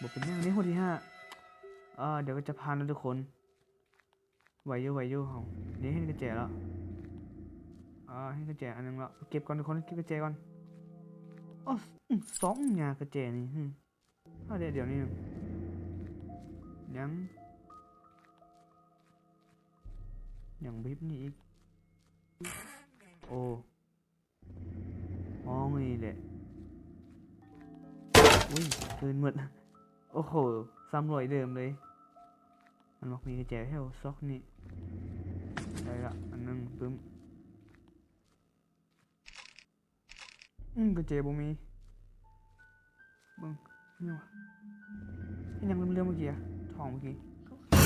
ບໍ່ເປັນຫຍັງ ນີ້ຫົວທີຫ້າ ເອີ ດຽວກໍຈະຜ່ານແລ້ວທຸກຄົນ. ໄຫວຢູ່ ໄຫວຢູ່ເຮົາ. ນີ້ເຫັນກະແຈແລ້ວ. ອ່າ ເຫັນກະແຈອັນໜຶ່ງແລ້ວ. ເກັບກ່ອນທຸກຄົນ ເກັບກະແຈກ່ອນ. ໂອ້ ອື ສອງຍາກະແຈນີ້. ຮຶ ເອົາເດ ດຽວນີ້ ຍັງ ຍັງບໍ່ເຮັດນີ້ອີກ. ໂອ້ ຫ້ອງນີ້ແຫຼະ. ອຸ້ຍ ຄືນໝົດ. ໂອ້ໂຫ ຊ້ຳລອຍເດີມເລີຍ. ມັນມັກມີກະແຈແຖວຊອກນີ້. ໄດ້ລະ ອັນໜຶ່ງ. ປຶ້ມ. ອືມ ກະແຈບໍ່ມີ. ເບິ່ງ ຫຍັງວະ? ເຫັນຫຍັງເຫຼືອມໆ ເມື່ອກີ້ອະ? ທອງເມື່ອກີ້.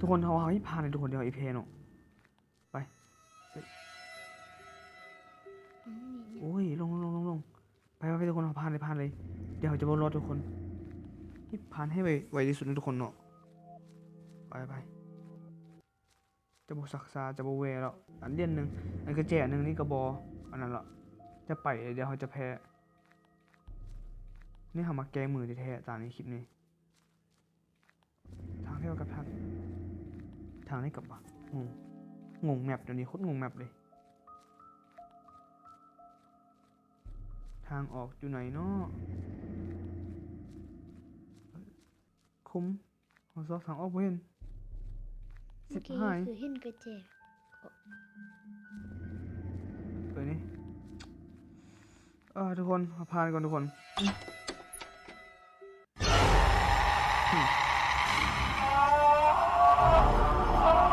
ທຸກຄົນ ເຮົາ ເຮົາຊິຜ່ານເລີຍທຸກຄົນ ດຽວເຮົາຊິແພ້ເນາະ ໄປ ອືມ ໂອ້ຍ ລົງ ລົງ ລົງ ລົງ ໄປ ໄປ ໄປ ທຸກຄົນ ເຮົາຜ່ານເລີຍ ຜ່ານເລີຍ ດຽວເຮົາຈະບໍ່ລອດທຸກຄົນ ນີ້ຜ່ານໃຫ້ໄວ ໄວທີ່ສຸດເນາະທຸກຄົນເນາະ ໄປ ໄປ ຈະບໍ່ຊັກຊ້າ ຈະບໍ່ແຫວ່ແລ້ວ ອັນຫຼຽນໜຶ່ງ ອັນກະແຈອັນໜຶ່ງນີ້ກະບໍ່ ອັນນັ້ນລະ ຈະໄປ ດຽວເຮົາຈະແພ້ ນີ້ເຮົາມາແກ້ມືແທ້ໆ ຕາມໃນຄລິບນີ້ ທາງແຖວກັບທາງ ທາງນີ້ກັບຫວາ ງົງ ງົງແມັບ ດຽວນີ້ໂຄດງົງແມັບເລີຍ ທາງອອກຢູ່ໃນເນາະ ຄຸມ ເຮົາຊອກທາງອອກບໍ່ເຫັນ ຊິບຫາຍ ຄືເຫັນກະແຈ ເອີ ນີ້ ເອີ ທຸກຄົນ ເຮົາຜ່ານກ່ອນທຸກຄົນ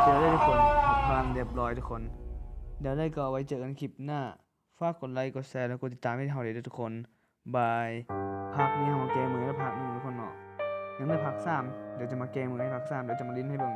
ດຽວໄດ້ທຸກຄົນ ເຮົາຜ່ານລຽບລ້ອຍທຸກຄົນ ດຽວໄດ້ກໍເອົາໄວ້ເຈີກັນຄລິບໜ້າ ຝາກກົດໄລ ກົດແຊ ແລະ ກົດຕິດຕາມໃຫ້ເຮົາເດີທຸກຄົນ ບາຍ ພາກນີ້ເຮົາມາແກ້ມືແລ້ວພາກໜຶ່ງທຸກຄົນເນາະ ຍັງເຫຼືອພາກສາມ ດຽວຈະມາແກ້ມືໃຫ້ພາກສາມ ດຽວຈະມາຫຼິ້ນໃຫ້ເບິ່ງ